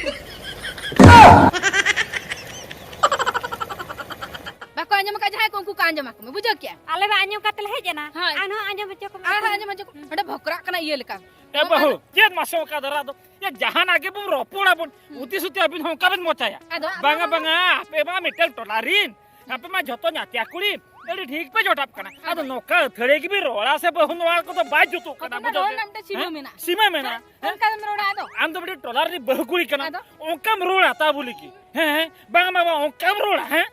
ᱵᱟᱠᱚ ᱟᱸᱡᱚᱢ ᱟᱠᱟᱫ ᱡᱟᱦᱟᱸᱭ ᱠᱚ, ᱩᱱᱠᱩ ᱠᱚ ᱟᱸᱡᱚᱢ ᱟᱠᱚ ᱢᱮ, ᱵᱩᱡᱷᱟᱹᱣ ᱠᱮᱜᱼᱟ? ᱟᱞᱮ ᱢᱟ ᱟᱸᱡᱚᱢ ᱠᱟᱛᱮ ᱞᱮ ᱦᱮᱡ ᱮᱱᱟ᱾ ᱦᱳᱭ᱾ ᱟᱨᱦᱚᱸ ᱟᱸᱡᱚᱢ ᱦᱚᱪᱚ ᱠᱚᱢᱮ᱾ ᱟᱨᱦᱚᱸ ᱟᱸᱡᱚᱢ ᱦᱚᱪᱚ ᱠᱚ, ᱚᱸᱰᱮ ᱵᱷᱚᱠᱨᱟᱜ ᱠᱟᱱᱟ ᱤᱭᱟᱹ ᱞᱮᱠᱟ᱾ ᱮ ᱵᱟᱹᱦᱩ, ᱪᱮᱫ ᱢᱟᱥᱮ ᱚᱱᱠᱟ ᱫᱷᱟᱨᱟ ᱫᱚ? ᱮ, ᱡᱟᱦᱟᱱᱟᱜ ᱜᱮᱵᱚᱱ ᱨᱚᱯᱚᱲᱟᱵᱚᱱ, ᱦᱩᱸ᱾ ᱩᱛᱤ ᱥᱩᱛᱤ ᱟᱹᱵᱤᱱ ᱦᱚᱸ ᱚᱱᱠᱟ ᱵᱤᱱ ᱢᱚᱪᱟᱭᱟ᱾ ᱟᱫᱚ, ᱟᱫᱚ, ᱵᱟᱝᱟ, ᱟᱫᱚ᱾ ᱵᱟᱝᱟ, ᱟᱯᱮ ᱢᱟ ᱢᱤᱫᱴᱟᱝ ᱴᱚᱞᱟ ᱨᱤᱱ, ᱟᱯᱮ ᱢᱟ ᱡᱷᱚᱛᱚ ᱧᱟᱛᱭᱟ ᱠᱩᱲᱤ, ᱟᱹᱰᱤ ᱴᱷᱤᱠ ᱯᱮ ᱡᱚᱴᱟᱜ ᱠᱟᱱᱟ᱾ ᱟᱫᱚ ᱟᱫᱚ᱾ ᱱᱚᱝᱠᱟ ᱟᱹᱛᱷᱟᱹᱲᱤ ᱜᱮᱵᱤᱱ ᱨᱚᱲᱟ ᱥᱮ ᱵᱟᱹᱦᱩ, ᱱᱚᱣᱟ ᱠᱚᱫᱚ ᱵᱟᱭ ᱡᱩᱛᱩᱜ ᱠᱟᱱᱟ, ᱟᱫᱚ ᱵᱩᱡᱷᱟᱹᱣ ᱨᱚᱲ ᱥᱮ? ᱨᱮᱱᱟᱜ ᱢᱤᱫᱴᱟᱝ ᱥᱤᱢᱟᱹ ᱦᱮᱸ? ᱢᱮᱱᱟᱜᱼᱟ᱾ ᱥᱤᱢᱟᱹ ᱢᱮᱱᱟᱜᱼᱟ᱾ ᱦᱮᱸ? ᱚᱱᱠᱟ ᱜᱮᱢ ᱨᱚᱲᱟ ᱟᱫᱚ᱾ ᱟᱢ ᱫᱚ ᱢᱤᱫᱴᱟᱝ ᱴᱚᱞᱟ ᱨᱤᱱᱤᱡ ᱵᱟᱹᱦᱩ ᱠᱩᱲᱤ ᱠᱟᱱᱟ, ᱟᱫᱚ? ᱚᱱᱠᱟᱢ ᱨᱚᱲᱟ ᱛᱟ ᱵᱚᱞᱮ ᱠᱤ? ᱦᱮᱸ, ᱦᱮᱸ, ᱵᱟᱝ, ᱵᱟᱝ, ᱵᱟᱝ, ᱚᱱᱠᱟᱢ ᱨᱚᱲᱟ, ᱦᱮᱸ?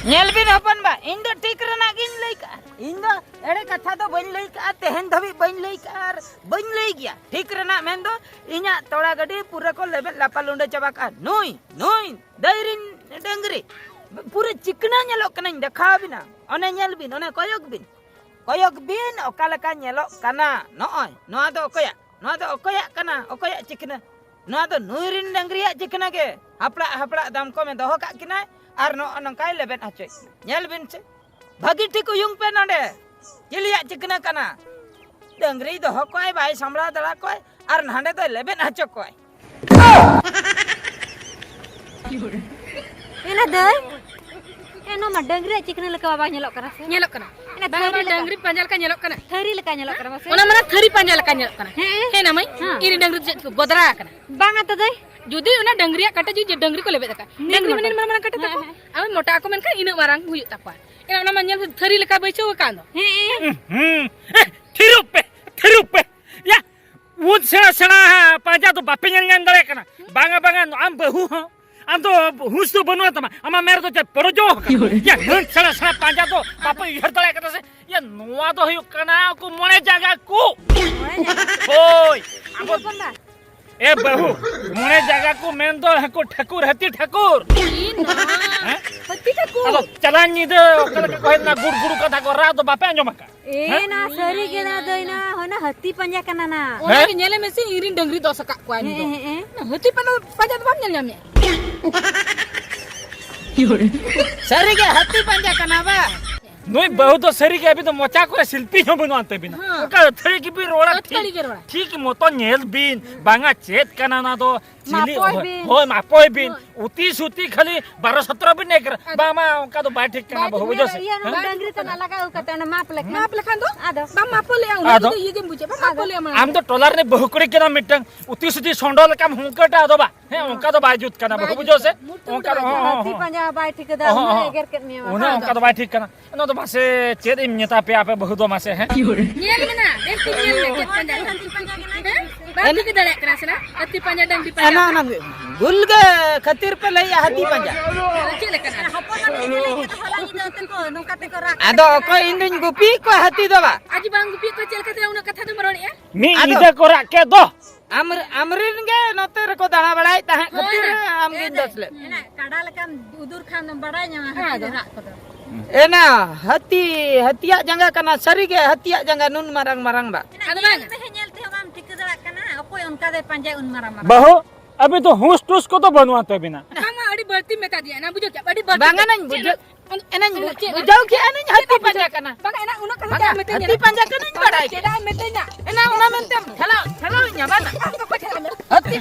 ᱧᱮᱞ ᱵᱤᱱ ᱦᱚᱯᱚᱱ ᱵᱟ, ᱤᱧ ᱫᱚ ᱴᱷᱤᱠ ᱨᱮᱱᱟᱜ ᱜᱤᱧ ᱞᱟᱹᱭ ᱠᱟᱜᱼᱟ᱾ ᱤᱧ ᱫᱚ ᱮᱲᱮ ᱠᱟᱛᱷᱟ ᱫᱚ ᱵᱟᱹᱧ ᱞᱟᱹᱭ ᱠᱟᱜᱼᱟ, ᱛᱮᱦᱮᱧ ᱫᱷᱟᱹᱵᱤᱡ ᱵᱟᱹᱧ ᱞᱟᱹᱭ ᱠᱟᱜᱼᱟ ᱟᱨ ᱵᱟᱹᱧ ᱞᱟᱹᱭ ᱜᱮᱭᱟ᱾ ᱴᱷᱤᱠ ᱨᱮᱱᱟᱜ ᱢᱮᱱ ᱫᱚ ᱤᱧᱟᱜ ᱛᱚᱲᱟ ᱜᱟᱹᱰᱤ ᱯᱩᱨᱟᱹ ᱠᱚ ᱞᱮᱵᱮᱫ ᱞᱟᱯᱟ ᱞᱩᱸᱰᱟᱹ ᱪᱟᱵᱟ ᱠᱟᱜᱼᱟ᱾ ᱱᱩᱭ, ᱱᱩᱭ ᱫᱟᱹᱭ ᱨᱤᱱ ᱰᱟᱹᱝᱨᱤ ᱯᱩᱨᱟᱹ ᱪᱤᱠᱱᱟᱹ ᱧᱮᱞᱚᱜ ᱠᱟᱱᱟᱧ, ᱫᱮᱠᱷᱟᱣ ᱵᱤᱱᱟ᱾ ᱚᱱᱮ ᱧᱮᱞ ᱵᱤᱱ, ᱚᱱᱮ ᱠᱚᱭᱚᱜ ᱵᱤᱱ᱾ ᱠᱚᱭᱚᱜ ᱵᱤᱱ ᱚᱠᱟ ᱞᱮᱠᱟ ᱧᱮᱞᱚᱜ ᱠᱟᱱᱟ᱾ ᱱᱚᱜᱼᱚᱭ ᱱᱚᱣᱟ ᱫᱚ ᱚᱠᱚᱭᱟᱜ? ᱱᱚᱣᱟ ᱫᱚ ᱚᱠᱚᱭᱟᱜ ᱠᱟᱱᱟ? ᱚᱠᱚᱭᱟᱜ ᱪᱤᱠᱱᱟᱹ? ᱱᱚᱣᱟ ᱫᱚ ᱱᱩᱭ ᱨᱤᱱ ᱰᱟᱹᱝᱨᱤᱭᱟᱜ ᱪᱤᱠᱱᱟᱹ ᱜᱮ᱾ ᱦᱟᱯᱲᱟᱜ ᱦᱟᱯᱲᱟᱜ ᱫᱟᱢ ᱠᱚᱢᱮ ᱫᱚᱦᱚ ᱠᱟᱜ ᱠᱤᱱᱟᱭ ᱟᱨ ᱱᱚᱜᱼᱚ ᱱᱚᱝᱠᱟᱭ ᱞᱮᱵᱮᱫ ᱦᱚᱪᱚᱭᱮᱫ ᱠᱤᱱᱟ᱾ ᱧᱮᱞ ᱵᱤᱱ ᱥᱮ, ᱵᱷᱟᱹᱜᱤ ᱴᱷᱤᱠ ᱩᱭᱩᱝ ᱯᱮ ᱱᱚᱰᱮ᱾ ᱪᱤᱞᱤᱭᱟᱜ ᱪᱤᱠᱱᱟᱹ ᱠᱟᱱᱟ? ᱰᱟᱹᱝᱨᱤᱭ ᱫᱚᱦᱚ ᱠᱚᱣᱟᱭ, ᱵᱟᱭ ᱥᱟᱢᱵᱲᱟᱣ ᱫᱟᱲᱮ ᱠᱚᱣᱟᱭ ᱟᱨ ᱱᱟᱸᱰᱮ ᱫᱚᱭ ᱞᱮᱵᱮᱫ ᱦᱚᱪᱚ ᱠᱚᱣᱟᱭ᱾ ᱮᱱᱟ ᱫᱟᱹᱭ, ᱮ, ᱱᱚᱣᱟ ᱢᱟ ᱰᱟᱹᱝᱨᱤᱭᱟᱜ ᱪᱤᱠᱱᱟᱹ ᱞᱮᱠᱟ ᱢᱟ ᱵᱟᱝ ᱧᱮᱞᱚᱜ ᱠᱟᱱᱟ ᱥᱮ? ᱧᱮᱞᱚᱜ ᱠᱟᱱᱟ᱾ ᱮᱱᱟ ᱵᱟᱝ, ᱛᱷᱟᱹᱨᱤ ᱵᱟᱝ, ᱞᱮᱠᱟ᱾ ᱰᱟᱹᱝᱨᱤ ᱯᱟᱸᱡᱟ ᱞᱮᱠᱟ ᱧᱮᱞᱚᱜ ᱠᱟᱱᱟ᱾ ᱛᱷᱟᱹᱨᱤ ᱞᱮᱠᱟ ᱧᱮᱞᱚᱜ ᱠᱟᱱᱟ ᱢᱟᱥᱮ? ᱚᱱᱟ ᱢᱟ ᱛᱷᱟᱹᱨᱤ ᱯᱟᱸᱡᱟ ᱞᱮᱠᱟ ᱧᱮᱞᱚᱜ ᱠᱟᱱᱟ᱾ ᱦᱮᱸ᱾ ᱦᱮᱸ ᱱᱟ ᱢᱟᱹᱭ, ᱦᱮᱸ᱾ ᱤᱧ ᱨᱮᱱ ᱰᱟᱹᱝᱨᱤ ᱫᱚ ᱪᱮᱫ ᱠᱚ ᱜᱚᱫᱨᱟ ᱟᱠᱟᱱᱟ? ᱵᱟᱝᱟ ᱛᱚ ᱫᱟᱹᱭ᱾ ᱦᱮᱸ᱾ ᱡᱩᱫᱤ ᱚᱱᱟ ᱰᱟᱹᱝᱨᱤᱭᱟᱜ ᱠᱟᱴᱟ ᱡᱩᱫᱤ ᱰᱟᱹᱝᱨᱤ ᱠᱚ ᱞᱮᱵᱮᱫ ᱟᱠᱟᱫ, ᱰᱟᱹᱝᱨᱤ ᱢᱟᱱᱮ ᱢᱟᱨᱟᱝ ᱠᱟᱴᱟ ᱛᱟᱠᱚ, ᱦᱮᱸ, ᱦᱮᱸ᱾ ᱟᱨ ᱢᱚᱴᱟ ᱟᱠᱚ ᱢᱮᱱᱠᱷᱟᱱ ᱤᱱᱟᱹᱜ ᱢᱟᱨᱟᱝ ᱦᱩᱭᱩᱜ ᱛᱟᱠᱚᱣᱟ᱾ ᱮᱱᱟ ᱚᱱᱟ ᱢᱟ ᱧᱮᱞ ᱛᱷᱟᱹᱨᱤ ᱞᱮᱠᱟ ᱵᱟᱹᱭᱥᱟᱹᱣ ᱟᱠᱟᱱ ᱫᱚ᱾ ᱦᱮᱸ᱾ ᱦᱩᱸ, ᱮ, ᱛᱷᱤᱨᱚᱜ ᱯᱮ, ᱛᱷᱤᱨᱚᱜ ᱯᱮ᱾ ᱭᱟ, ᱩᱫ ᱥᱮᱬᱟ ᱥᱮᱬᱟ ᱯᱟᱸᱡᱟ ᱫᱚ ᱵᱟᱯᱮ ᱧᱮᱞ ᱧᱟᱢ ᱫᱟᱲᱮᱭᱟᱜ ᱠᱟᱱᱟ᱾ ᱵᱟᱝᱟ, ᱵᱟᱝᱟ, ᱟᱢ ᱵᱟᱹᱦᱩ ᱦᱚᱸ, ᱟᱢ ᱫᱚ ᱦᱩᱸᱥ ᱫᱚ ᱵᱟᱹᱱᱩᱜ ᱛᱟᱢᱟ᱾ ᱟᱢᱟᱜ ᱢᱮᱨ ᱫᱚ ᱪᱮᱫ ᱯᱚᱲᱚᱡᱚ ᱟᱠᱟᱱᱟ? ᱭᱟ, ᱱᱩᱱ ᱥᱮᱬᱟ ᱥᱮᱬᱟ ᱯᱟᱸᱡᱟ ᱫᱚ ᱵᱟᱯᱮ ᱩᱭᱦᱟᱹᱨ ᱫᱟᱲᱮᱭᱟᱜ ᱠᱟᱱᱟ ᱥᱮ? ᱭᱟ, ᱱᱚᱣᱟ ᱫᱚ ᱦᱩᱭᱩᱜ ᱠᱟᱱᱟ ᱩᱱᱠᱩ ᱢᱚᱬᱮ ᱡᱟᱸᱜᱟ ᱠᱚ᱾ ᱦᱳᱭ, ᱟᱵᱚ ᱦᱚᱯᱚᱱ ᱵᱟ᱾ ᱮ ᱵᱟᱹᱦᱩ, ᱢᱚᱬᱮ ᱡᱟᱸᱜᱟ ᱠᱚ ᱢᱮᱱ ᱫᱚ ᱦᱟᱹᱠᱩ ᱴᱷᱟᱹᱠᱩᱨ, ᱦᱟᱹᱛᱤ ᱴᱷᱟᱹᱠᱩᱨ᱾ ᱤ ᱱᱟ, ᱦᱮᱸ? ᱦᱟᱹᱛᱤ ᱴᱷᱟᱹᱠᱩᱨ᱾ ᱟᱫᱚ ᱪᱟᱞᱟᱣ ᱧᱤᱫᱟᱹ ᱚᱠᱟ ᱞᱮᱠᱟ ᱠᱚ ᱦᱮᱡ ᱞᱮᱱᱟ, ᱜᱩᱲ ᱜᱩᱲ ᱠᱟᱛᱷᱟ ᱠᱚ ᱨᱟᱜ ᱫᱚ ᱵᱟᱯᱮ ᱟᱸᱡᱚᱢ ᱟᱠᱟᱫ? ᱮ ᱦᱮᱸ? ᱱᱟ, ᱥᱟᱹᱨᱤ ᱜᱮ ᱱᱟ ᱫᱟᱹᱭ ᱱᱟ, ᱦᱳᱭ ᱱᱟ, ᱦᱟᱹᱛᱤ ᱯᱟᱸᱡᱟ ᱠᱟᱱᱟ ᱱᱟ᱾ ᱚᱱᱟ ᱦᱮᱸ? ᱜᱮ ᱧᱮᱞᱮ ᱢᱮᱥᱮ, ᱤᱧ ᱨᱤᱱ ᱰᱟᱹᱝᱨᱤ ᱫᱚᱥ ᱟᱠᱟᱫ ᱠᱚᱣᱟ ᱩᱱᱤ ᱫᱚ᱾ ᱦᱮᱸ, ᱦᱮᱸ, ᱦᱮᱸ᱾ ᱦᱟᱹᱛᱤ ᱯᱟᱸᱡᱟ, ᱯᱟᱸᱡᱟ ᱫᱚ ᱵᱟᱢ ᱧᱮᱞ ᱧᱟᱢᱮᱭᱟ? ᱥᱟᱹᱨᱤ ᱜᱮ ᱦᱟᱹᱛᱤ ᱯᱟᱸᱡᱟ ᱠᱟᱱᱟ ᱵᱟ? ᱱᱩᱭ ᱵᱟᱹᱦᱩ ᱫᱚ ᱥᱟᱹᱨᱤ ᱜᱮ ᱟᱹᱵᱤᱱ ᱫᱚ ᱢᱚᱪᱟ ᱠᱚᱨᱮ ᱥᱤᱞᱯᱤᱧ ᱦᱚᱸ ᱵᱟᱹᱱᱩᱜ ᱟᱱ ᱛᱟᱹᱵᱤᱱᱟ᱾ ᱦᱮᱸ᱾ ᱚᱱᱠᱟ ᱟᱹᱛᱷᱟᱹᱲᱤ ᱜᱮᱵᱤᱱ ᱨᱚᱲᱟ, ᱟᱹᱛᱷᱟᱹᱲᱤ ᱴᱷᱤᱠ, ᱜᱮ ᱨᱚᱲᱟ᱾ ᱴᱷᱤᱠ ᱢᱚᱛᱚ ᱧᱮᱞ ᱵᱤᱱ, ᱵᱟᱝᱟ ᱪᱮᱫ ᱠᱟᱱᱟ ᱚᱱᱟ ᱫᱚ? ᱪᱤᱞᱤ ᱢᱟᱯᱚᱭ ᱦᱚ-, ᱵᱤᱱ᱾ ᱦᱳᱭ, ᱢᱟᱯᱚᱭ ᱵᱤᱱ᱾ ᱦᱳᱭ᱾ ᱩᱛᱤ ᱥᱩᱛᱤ ᱠᱷᱟᱹᱞᱤ ᱵᱟᱨᱚ ᱥᱚᱛᱨᱚ ᱵᱤᱱ ᱮᱜᱮᱨᱟ᱾ ᱟᱫᱚ ᱵᱟᱝ, ᱵᱟᱝ, ᱚᱱᱠᱟ ᱫᱚ ᱵᱟᱭ ᱴᱷᱤᱠ ᱠᱟᱱᱟ ᱵᱟᱭ ᱵᱟᱹᱦᱩ, ᱴᱷᱤᱠ ᱵᱩᱡᱷᱟᱹᱣ ᱠᱟᱱᱟ᱾ ᱥᱮ? ᱤᱭᱟᱹ, ᱱᱚᱣᱟ ᱦᱮᱸ? ᱰᱟᱹᱝᱨᱤ ᱛᱟᱱᱟᱜ ᱞᱟᱜᱟᱣ ᱠᱟᱛᱮ ᱚᱱᱟ ᱢᱟᱯ ᱞᱮᱠᱷᱟᱱ᱾ ᱢᱟᱯ ᱞᱮᱠᱷᱟᱱ ᱫᱚ? ᱟᱫᱚ? ᱵᱟᱢ ᱢᱟᱯᱚ ᱞᱮᱜᱼᱟ, ᱚᱱᱟ ᱟᱫᱚ? ᱫᱚ ᱤᱭᱟᱹ ᱜᱮᱢ ᱵᱩᱡᱷᱟᱹᱣᱟ, ᱵᱟᱢ ᱢᱟᱯᱚ ᱞᱮᱜᱼᱟ ᱢᱟᱲᱟᱝ ᱟᱢ ᱫᱚ ᱫᱚ᱾ ᱴᱚᱞᱟ ᱨᱤᱱᱤᱡ ᱵᱟᱹᱦᱩ ᱠᱩᱲᱤ ᱠᱟᱱᱟᱢ ᱢᱤᱫᱴᱟᱝ, ᱩᱛᱤ ᱥᱩᱛᱤ ᱥᱚᱸᱰᱚ ᱞᱮᱠᱟᱢ ᱦᱩᱝᱠᱟᱹᱴᱟ, ᱟᱫᱚ ᱵᱟ? ᱦᱮᱸ, ᱚᱱᱠᱟ ᱫᱚ ᱵᱟᱭ ᱡᱩᱛ ᱠᱟᱱᱟ, ᱵᱟᱹᱦᱩ, ᱵᱟᱭ ᱡᱩᱛ ᱵᱩᱡᱷᱟᱹᱣ ᱥᱮ? ᱠᱟᱱᱟ᱾ ᱢᱩᱨᱛᱩᱢ ᱚᱱᱠᱟ ᱫᱚ, ᱫᱚ ᱵᱟᱭ ᱦᱚᱸ, ᱡᱩᱛ ᱦᱚᱸ, ᱠᱟᱱᱟ᱾ ᱦᱚᱸ᱾ ᱦᱟᱹᱛᱤ ᱯᱟᱸᱡᱟ ᱵᱟᱭ ᱴᱷᱤᱠᱟᱹ ᱫᱟ, ᱚᱦᱚᱸ, ᱢᱟᱱᱮ ᱚᱦᱚᱸ᱾ ᱮᱜᱮᱨ ᱠᱮᱫ ᱢᱮᱭᱟ ᱚᱱᱟ ᱵᱟᱠᱷᱟᱱ ᱫᱚ᱾ ᱫᱚ ᱵᱟᱭ ᱴᱷᱤᱠ ᱠᱟᱱᱟ᱾ ᱚᱱᱟ ᱫᱚ ᱢᱟᱥᱮ ᱪᱮᱫ ᱤᱧ ᱢᱮᱛᱟ ᱯᱮᱭᱟ ᱟᱯᱮ ᱵᱟᱹᱦᱩ ᱫᱚ ᱢᱟᱥᱮ, ᱦᱮᱸ? ᱧᱮᱞ ᱢᱮ ᱱᱟ, ᱵᱮᱥ ᱴᱷᱤᱠ ᱧᱮᱞ ᱢᱮ, ᱪᱮᱫ ᱯᱟᱸᱡᱟ ᱠᱟᱱᱟ? ᱦᱮᱸ? ᱵᱟᱢ ᱴᱷᱤᱠᱟᱹ ᱫᱟᱲᱮᱭᱟᱜ ᱠᱟᱱᱟ ᱥᱮ ᱱᱟ? ᱦᱟᱹᱛᱤ ᱯᱟᱸᱡᱟ, ᱰᱟᱹᱝᱨᱤ ᱯᱟᱸᱡᱟ᱾ ᱮᱱᱟ ᱚᱱᱟ ᱵᱷᱩᱞ ᱜᱮ ᱠᱷᱟᱹᱛᱤᱨ ᱯᱮ ᱞᱟᱹᱭᱮᱜᱼᱟ ᱦᱟᱹᱛᱤ ᱯᱟᱸᱡᱟ᱾ ᱪᱮᱫ ᱞᱮᱠᱟᱱᱟ? ᱦᱚᱯᱚᱱ ᱦᱚᱯᱚᱱ ᱧᱮᱞ ᱠᱟᱛᱮ ᱦᱚᱞᱟ ᱧᱤᱫᱟᱹ ᱚᱱᱛᱮ ᱠᱚ ᱱᱚᱝᱠᱟ ᱛᱮᱠᱚ ᱨᱟᱜ ᱟᱫᱚ ᱠᱟᱱᱟ᱾ ᱚᱠᱚᱭ ᱤᱧ ᱫᱩᱧ ᱜᱩᱯᱤᱭᱮᱫ ᱠᱚᱣᱟ ᱦᱟᱹᱛᱤ ᱫᱚ ᱵᱟ? ᱟᱡ ᱵᱟᱝ ᱜᱩᱯᱤᱭᱮᱫ ᱠᱚᱣᱟ, ᱪᱮᱫ ᱞᱮᱠᱟᱛᱮ ᱩᱱᱟᱹᱜ ᱠᱟᱛᱷᱟ ᱫᱚᱢ ᱨᱚᱲᱮᱜᱼᱟ? ᱢᱤᱫ ᱟᱫᱚ ᱧᱤᱫᱟᱹ ᱠᱚ ᱨᱟᱜ ᱠᱮᱫ ᱫᱚ᱾ ᱟᱢ-, ᱟᱢᱨᱤᱱ ᱜᱮ ᱱᱚᱛᱮ ᱨᱮᱠᱚ ᱫᱟᱬᱟ ᱵᱟᱲᱟᱭᱮᱫ ᱛᱟᱦᱮᱸᱫ ᱦᱳᱭ ᱠᱷᱟᱹᱛᱤᱨ ᱱᱟ᱾ ᱟᱢ ᱜᱮᱧ ᱮ ᱫᱳᱥ ᱞᱮᱫ᱾ ᱮᱱᱟ ᱠᱟᱰᱟ ᱞᱮᱠᱟᱢ ᱩᱫᱩᱨ ᱠᱷᱟᱱ ᱫᱚᱢ ᱵᱟᱲᱟᱭ ᱧᱟᱢᱟ ᱦᱮᱸ ᱦᱟᱹᱛᱤ ᱟᱫᱚ᱾ ᱨᱟᱜ ᱠᱚᱫᱚ᱾ ᱮᱱᱟ, ᱦᱟᱹᱛᱤ, ᱦᱟᱹᱛᱤᱭᱟᱜ ᱡᱟᱸᱜᱟ ᱠᱟᱱᱟ, ᱥᱟᱹᱨᱤᱜᱮ ᱦᱟᱹᱛᱤᱭᱟᱜ ᱡᱟᱸᱜᱟ ᱱᱩᱱ ᱢᱟᱨᱟᱝ ᱢᱟᱨᱟᱝ ᱵᱟ᱾ ᱟᱫᱚ ᱵᱟᱝ᱾ ᱧᱮᱞ ᱛᱮᱦᱚᱸ ᱧᱮᱞ ᱛᱮᱦᱚᱸ ᱵᱟᱢ ᱴᱷᱤᱠᱟᱹ ᱫᱟᱲᱮᱭᱟᱜ ᱠᱟᱱᱟ, ᱚᱠᱚᱭ ᱚᱱᱠᱟ ᱫᱚᱭ ᱯᱟᱸᱡᱟᱭ ᱩᱱ ᱢᱟᱨᱟᱝ ᱢᱟᱨᱟᱝ᱾ ᱵᱟᱹᱦᱩ, ᱟᱵᱤᱱ ᱫᱚ ᱦᱩᱥ ᱴᱩᱥ ᱠᱚᱫᱚ ᱵᱟᱹᱱᱩᱜ ᱛᱟᱵᱤᱱᱟ᱾ ᱟᱢ ᱢᱟ ᱟᱹᱰᱤ ᱵᱟᱹᱲᱛᱤᱢ ᱢᱮᱛᱟ ᱫᱤᱧᱟ, ᱮᱱᱟ ᱵᱩᱡᱷᱟᱹᱣ ᱠᱮᱫ, ᱟᱹᱰᱤ ᱵᱟᱹᱲᱛᱤ ᱵᱟᱝᱟ ᱢᱮᱛᱟ ᱱᱟᱧ ᱫᱤᱧᱟ᱾ ᱵᱩᱡᱷᱟᱹᱣ, ᱮᱱᱟᱧ ᱪᱮᱫ? ᱵᱩᱡᱷᱟᱹᱣ ᱠᱮᱫᱼᱟ ᱱᱟᱧ ᱦᱟᱹᱛᱤ ᱯᱟᱸᱡᱟ ᱠᱟᱱᱟ᱾ ᱵᱟᱝᱟ, ᱮᱱᱟ ᱩᱱᱟᱹᱜ ᱠᱟᱛᱷᱟ ᱵᱟᱝᱟ, ᱪᱮᱫ ᱮᱢ ᱢᱮᱛᱟᱹᱧᱟ? ᱦᱟᱹᱛᱤ ᱯᱟᱸᱡᱟ ᱠᱟᱱᱟᱧ ᱵᱟᱝᱟ, ᱵᱟᱲᱟᱭ ᱪᱮᱫᱟᱜ ᱮᱢ ᱢᱮᱛᱟᱹᱧᱟ? ᱮᱱᱟ ᱚᱱᱟ ᱢᱮᱱᱛᱮᱢ ᱴᱷᱮᱞᱟᱣ, ᱴᱷᱮᱞᱟᱣᱤᱧᱟ ᱵᱟᱝᱟ? ᱟᱢ ᱫᱚ ᱚᱠᱚᱭ ᱴᱷᱮᱱ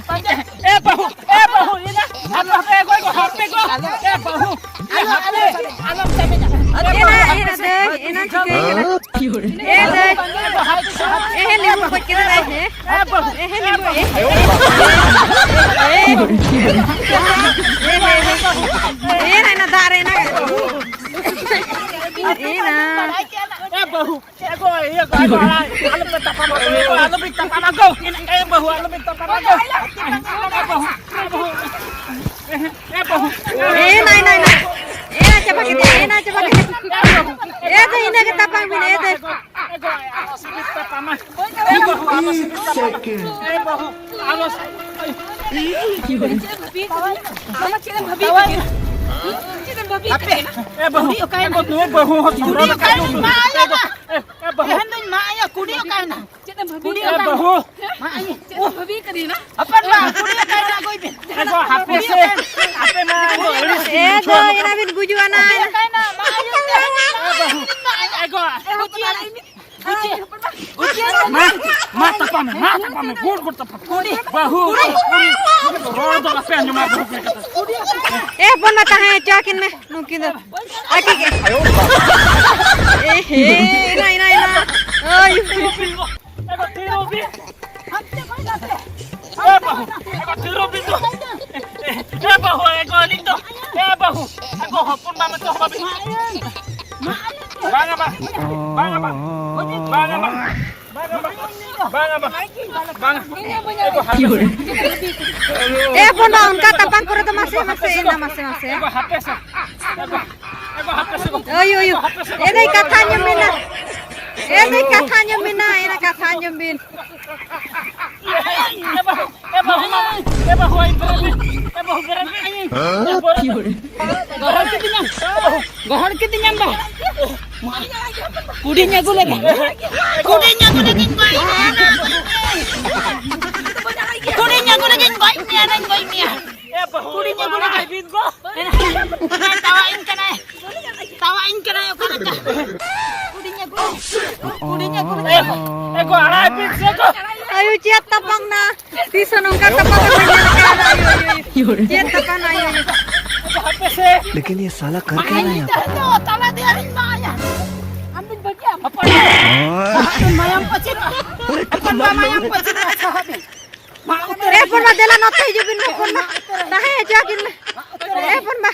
ᱮ ᱵᱟᱹᱦᱩ, ᱮ ᱵᱟᱹᱦᱩ, ᱮᱱᱟ ᱦᱟᱯᱮ, ᱦᱟᱯᱮ, ᱜᱚᱡ ᱠᱚ, ᱦᱟᱯᱮ ᱜᱚ, ᱮ ᱵᱟᱹᱦᱩ, ᱮ ᱦᱟᱯᱮ, ᱟᱞᱚᱢ ᱪᱟᱵᱮᱧᱟ᱾ ᱮᱱᱟ, ᱮᱱᱟ ᱫᱟᱹᱭ, ᱮᱱᱟ ᱪᱤᱠᱟᱹᱭ ᱠᱟᱱᱟ? ᱮ ᱫᱟᱹᱭ, ᱮ ᱦᱮ, ᱞᱮᱵᱩ ᱜᱚᱡ ᱠᱮᱫᱟᱭ, ᱦᱮ᱾ ᱮ ᱵᱟᱹᱦᱩ, ᱮ ᱦᱮ, ᱞᱮᱵᱩ, ᱮ᱾ ᱮ ᱦᱮ, ᱦᱮ, ᱦᱮ᱾ ᱮᱱᱟ, ᱮᱱᱟ ᱫᱟᱜ ᱨᱮ, ᱮᱱᱟ᱾ ᱮᱱᱟ᱾ ᱮ ᱵᱟᱹᱦᱩ᱾ ᱮ ᱜᱚ, ᱤᱭᱟᱹ ᱜᱚ, ᱮ ᱜᱚ, ᱟᱞᱚᱯᱮ ᱛᱟᱯᱟᱢᱟ, ᱟᱞᱚᱯᱮ ᱛᱟᱯᱟᱢᱟ ᱜᱚ᱾ ᱮ ᱵᱟᱹᱦᱩ, ᱟᱞᱚᱯᱮ ᱛᱟᱯᱟᱢᱟ ᱜᱚ᱾ ᱮ ᱵᱟᱹᱦᱩ, ᱮ ᱵᱟᱹᱦᱩ᱾ ᱮ ᱱᱟᱭ, ᱱᱟᱭ, ᱱᱟᱭ᱾ ᱮ ᱱᱟᱭ ᱪᱟᱵᱟ ᱠᱮᱫᱮᱭᱟ, ᱮ ᱱᱟᱭ ᱪᱟᱵᱟ ᱠᱮᱫᱮᱭᱟ᱾ ᱮ ᱫᱚ ᱤᱱᱟᱹ ᱜᱮ ᱛᱟᱯᱟᱢ ᱵᱤᱱ, ᱮ ᱫᱚ᱾ ᱮ ᱵᱟᱹᱦᱩ, ᱟᱞᱚ ᱥᱤᱵᱤᱞ ᱛᱟᱯᱟᱢᱟ᱾ ᱮ ᱵᱟᱹᱦᱩ, ᱟᱞᱚ ᱥᱤᱵᱤᱞ ᱛᱟᱯᱟᱢᱟ᱾ ᱮ ᱵᱟᱹᱦᱩ, ᱟᱞᱚ ᱥᱤᱵᱤᱞ᱾ ᱪᱮᱫ ᱮᱢ ᱵᱷᱟᱹᱵᱤ ᱠᱟᱱᱟ? ᱪᱮᱫ ᱮᱢ ᱵᱷᱟᱹᱵᱤ ᱠᱟᱱᱟ? ᱪᱮᱫ ᱮᱢ ᱵᱷᱟᱹᱵᱤ ᱠᱟᱱᱟ? ᱦᱟᱯᱮ, ᱮ ᱵᱟᱹᱦᱩ, ᱠᱩᱲᱤ ᱚᱠᱟᱭᱮᱱᱟ? ᱮ ᱵᱟᱹᱦᱩ, ᱱᱩᱭ ᱵᱟᱹᱦᱩ ᱦᱚᱸ ᱠᱩᱲᱤ ᱚᱠᱟᱭᱮᱱᱟ? ᱮ ᱵᱟᱹᱦᱩ᱾ ᱛᱮᱦᱮᱧ ᱫᱚᱧ ᱢᱟᱜ ᱟᱭᱟ, ᱠᱩᱲᱤ ᱚᱠᱟᱭᱮᱱᱟ? ᱪᱮᱫ ᱮᱢ ᱵᱷᱟᱹᱵᱤ ᱮ ᱠᱟᱱᱟ? ᱵᱟᱹᱦᱩ᱾ ᱢᱟᱜ ᱟᱭᱟ᱾ ᱪᱮᱫ ᱮᱢ ᱵᱷᱟᱹᱵᱤ ᱠᱟᱫᱤᱧᱟ? ᱦᱟᱯᱮ ᱢᱟ, ᱠᱩᱲᱤ ᱚᱠᱟᱭᱮᱱᱟ? ᱟᱹᱜᱩᱭ ᱯᱮ᱾ ᱮ ᱜᱚ, ᱦᱟᱯᱮ ᱥᱮ, ᱦᱟᱯᱮ ᱢᱟ, ᱮ ᱜᱚ, ᱟᱹᱲᱤᱥ ᱮ ᱜᱤᱧ ᱫᱚ, ᱵᱩᱡᱷᱟᱹᱣ ᱮᱱᱟ ᱠᱟᱫᱟ᱾ ᱵᱤᱱ ᱜᱩᱡᱩᱜ ᱟᱱᱟ᱾ ᱠᱩᱲᱤ ᱚᱠᱟᱭᱮᱱᱟ? ᱢᱟᱜ ᱟᱭᱟ᱾ ᱮ ᱵᱟᱹᱦᱩ, ᱮ ᱜᱚ᱾ ᱮ ᱦᱚᱯᱚᱱ ᱵᱟ, ᱤᱧ ᱢᱟ, ᱢᱟ ᱛᱟᱯᱟᱢ ᱢᱮ, ᱢᱟ ᱛᱟᱯᱟᱢ ᱢᱮ, ᱜᱩᱰ ᱜᱩᱰ ᱛᱟᱯᱟᱢ᱾ ᱠᱩᱲᱤ, ᱵᱟᱹᱦᱩ, ᱠᱩᱲᱤ, ᱠᱩᱲᱤ, ᱨᱚᱲ ᱫᱚ ᱵᱟᱯᱮ ᱟᱸᱡᱚᱢᱟ, ᱵᱟᱹᱦᱩ ᱠᱩᱲᱤ ᱠᱟᱛᱷᱟ᱾ ᱮ ᱦᱚᱯᱚᱱ ᱵᱟ, ᱛᱟᱦᱮᱸ ᱦᱚᱪᱚ ᱟᱹᱠᱤᱱ ᱢᱮ, ᱱᱩᱠᱤᱱ ᱫᱚ᱾ ᱟᱹᱠᱤᱱ ᱜᱮ᱾ ᱮ ᱦᱮ, ᱮᱱᱟ, ᱮᱱᱟ, ᱮᱱᱟ᱾ ᱳᱭ᱾ ᱮ ᱵᱟᱹᱦᱩ, ᱮ ᱵᱟᱹᱦᱩ, ᱮ ᱵᱟᱹᱦᱩ, ᱟᱹᱞᱤᱧ ᱫᱚ, ᱮ ᱵᱟᱹᱦᱩ, ᱮ ᱜᱚ, ᱦᱚᱯᱚᱱ ᱵᱟ ᱢᱮᱱᱛᱮ ᱦᱚᱦᱚ ᱵᱤᱱ᱾ ᱵᱟᱝᱟ, ᱵᱟᱝ᱾ ᱵᱟᱝᱟ, ᱵᱟᱝ᱾ ᱵᱟᱝᱟ, ᱵᱟᱝ᱾ ᱵᱟᱝᱟ, ᱵᱟᱝ᱾ ᱵᱟᱝᱟ, ᱵᱟᱝ᱾ ᱵᱟᱝᱟ᱾ ᱮ ᱜᱚ, ᱦᱟᱯᱮ ᱥᱮ᱾ ᱮ ᱵᱚᱱᱟ, ᱚᱱᱠᱟ ᱛᱟᱯᱟᱢ ᱠᱚᱨᱮ ᱫᱚ ᱢᱟᱥᱮ, ᱢᱟᱥᱮ, ᱮᱱᱟ, ᱢᱟᱥᱮ, ᱢᱟᱥᱮ᱾ ᱮ ᱜᱚ, ᱦᱟᱯᱮ ᱥᱮ᱾ ᱮ ᱜᱚ, ᱮ ᱜᱚ, ᱦᱟᱯᱮ ᱥᱮ ᱜᱚ᱾ ᱳᱭ, ᱳᱭ, ᱳᱭ᱾ ᱦᱟᱯᱮ ᱥᱮ ᱜᱚ᱾ ᱮ ᱫᱟᱹᱭ, ᱠᱟᱛᱷᱟ ᱟᱸᱡᱚᱢ ᱢᱮ ᱱᱟ᱾ ᱮ ᱫᱟᱹᱭ, ᱠᱟᱛᱷᱟ ᱟᱸᱡᱚᱢ ᱢᱮ ᱱᱟ, ᱮᱱᱟ ᱠᱟᱛᱷᱟ ᱟᱸᱡᱚᱢ ᱵᱤᱱ᱾ ᱮ ᱵᱟᱹᱦᱩ, ᱮ ᱵᱟᱹᱦᱩ, ᱮ ᱵᱟᱹᱦᱩ, ᱟᱭ ᱵᱮᱨᱮᱫ ᱢᱮ᱾ ᱮ ᱵᱟᱹᱦᱩ, ᱵᱮᱨᱮᱫ ᱢᱮ᱾ ᱦᱮᱸ? ᱫᱚᱦᱚ ᱠᱤᱫᱤᱧᱟᱢ᱾ ᱮ ᱵᱟᱹᱦᱩ᱾ ᱜᱚᱦᱚᱲ ᱠᱤᱫᱤᱧᱟᱢ ᱫᱚ᱾ ᱠᱩᱰᱤᱧ ᱟᱹᱜᱩ ᱞᱮᱜᱮ᱾ ᱠᱩᱰᱤᱧ ᱟᱹᱜᱩ ᱞᱮᱜᱤᱧ ᱜᱚᱡ ᱢᱮᱭᱟ ᱱᱟᱧ, ᱜᱚᱡ ᱢᱮᱭᱟ᱾ ᱠᱩᱰᱤᱧ ᱟᱹᱜᱩ ᱞᱮᱜᱤᱧ ᱜᱚᱡ ᱢᱮᱭᱟ ᱱᱟᱧ, ᱜᱚᱡ ᱢᱮᱭᱟ᱾ ᱠᱩᱰᱤᱧ ᱟᱹᱜᱩ ᱞᱮᱜᱮ᱾ ᱛᱟᱣᱟᱜ ᱤᱧ ᱠᱟᱱᱟᱭ᱾ ᱛᱟᱣᱟᱜ ᱤᱧ ᱠᱟᱱᱟᱭ ᱚᱠᱟ ᱞᱮᱠᱟ? ᱠᱩᱰᱤᱧ ᱟᱹᱜᱩ᱾ ᱠᱩᱰᱤᱧ ᱟᱹᱜᱩ ᱞᱮᱜᱮ᱾ ᱮ ᱜᱚ, ᱟᱲᱟᱜ ᱯᱤᱥ ᱥᱮ ᱜᱚ᱾ ᱟᱭᱳ, ᱪᱮᱫ ᱛᱟᱯᱟᱢ ᱱᱟ? ᱛᱤᱥ ᱦᱚᱸ ᱱᱚᱝᱠᱟ ᱛᱟᱯᱟᱢ ᱫᱚ ᱵᱟᱹᱧ ᱧᱮᱞ ᱟᱠᱟᱫᱟ, ᱟᱭᱳ, ᱟᱭᱳ, ᱟᱭᱳ᱾ ᱪᱮᱫ ᱛᱟᱯᱟᱢ, ᱟᱭᱳ, ᱟᱭᱳ? ᱦᱟᱯᱮ ᱥᱮ᱾ लेकिन ये साला कर क्या रहा है यहाँ पे? ᱛᱟᱞᱟ ᱫᱮᱭᱟ ᱨᱤᱧ ᱢᱟᱭᱟ᱾ ᱟᱢ ᱫᱚᱧ ᱵᱟᱹᱜᱤᱭᱟᱢ᱾ ᱦᱚᱯᱚᱱ ᱵᱟ᱾ ᱦᱚᱯᱚᱱ ᱵᱟ ᱢᱟᱭᱟᱢ ᱯᱟᱹᱪᱤᱨᱚᱜᱼᱟ᱾ ᱦᱚᱯᱚᱱ ᱵᱟ ᱢᱟᱭᱟᱢ ᱯᱟᱹᱪᱤᱨᱚᱜᱼᱟ᱾ ᱥᱟᱦᱟ ᱵᱤᱱ᱾ ᱢᱟ ᱩᱛᱟᱹᱨ᱾ ᱮ ᱦᱚᱯᱚᱱ ᱵᱟ, ᱫᱮᱞᱟ ᱱᱚᱛᱮ ᱦᱤᱡᱩᱜ ᱵᱤᱱ, ᱦᱚᱯᱚᱱ ᱵᱟ᱾ ᱛᱟᱦᱮᱸ ᱦᱚᱪᱚ ᱟᱹᱠᱤᱱ ᱢᱮ᱾ ᱮ ᱦᱚᱯᱚᱱ ᱵᱟ᱾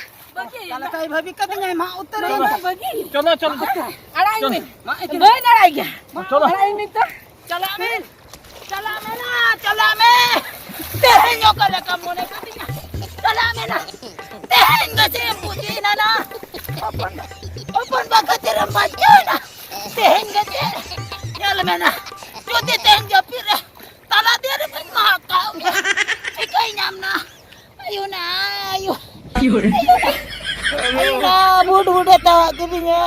ᱛᱟᱦᱞᱮ ᱠᱷᱟᱡ ᱵᱷᱟᱹᱵᱤ ᱠᱟᱹᱫᱤᱧᱟᱭ, ᱢᱟ ᱩᱛᱟᱹᱨ᱾ ᱪᱚᱞᱚ, ᱪᱚᱞᱚ᱾ ᱟᱲᱟᱜ ᱤᱧ ᱢᱮ᱾ ᱵᱟᱹᱧ ᱟᱲᱟᱜ ᱜᱮᱭᱟ᱾ ᱪᱚᱞᱚ᱾ ᱟᱲᱟᱜ ᱤᱧ ᱢᱮ ᱛᱚ᱾ ᱪᱟᱞᱟᱜ ᱢᱮ᱾ ᱪᱟᱞᱟᱜ ᱢᱮ ᱱᱟ, ᱪᱟᱞᱟᱜ ᱢᱮ᱾ ᱛᱮᱦᱮᱧ ᱚᱠᱟ ᱞᱮᱠᱟ ᱢᱚᱱᱮ ᱠᱟᱫᱤᱧᱟ? ᱪᱟᱞᱟᱜ ᱢᱮ ᱱᱟ᱾ ᱛᱮᱦᱮᱧ ᱫᱚ ᱪᱮᱫ ᱮᱢ ᱵᱩᱡᱷᱟᱹᱣ ᱮᱱᱟ ᱱᱟ? ᱦᱚᱯᱚᱱ ᱵᱟ, ᱦᱚᱯᱚᱱ ᱵᱟ ᱠᱷᱟᱹᱛᱤᱨ ᱮᱢ ᱵᱟᱧᱪᱟᱣ ᱮᱱᱟ᱾ ᱛᱮᱦᱮᱧ ᱜᱮ ᱪᱮᱫ? ᱧᱮᱞ ᱢᱮ ᱱᱟ᱾ ᱡᱩᱫᱤ ᱛᱮᱦᱮᱧ ᱡᱟᱹᱯᱤᱫ ᱨᱮ ᱛᱟᱞᱟ ᱫᱮᱭᱟ ᱨᱮ ᱵᱟᱹᱧ ᱢᱟᱜ ᱠᱟᱜ ᱢᱮᱭᱟ, ᱪᱤᱠᱟᱹᱧ ᱧᱟᱢ ᱱᱟ? ᱟᱭᱳ ᱱᱟ, ᱟᱭᱳ᱾ ᱟᱭᱳ ᱱᱟ᱾ ᱟᱭᱳ ᱱᱟ, ᱵᱷᱩᱴ ᱵᱷᱩᱴ ᱮ ᱛᱟᱣᱟᱜ ᱠᱤᱫᱤᱧᱟ᱾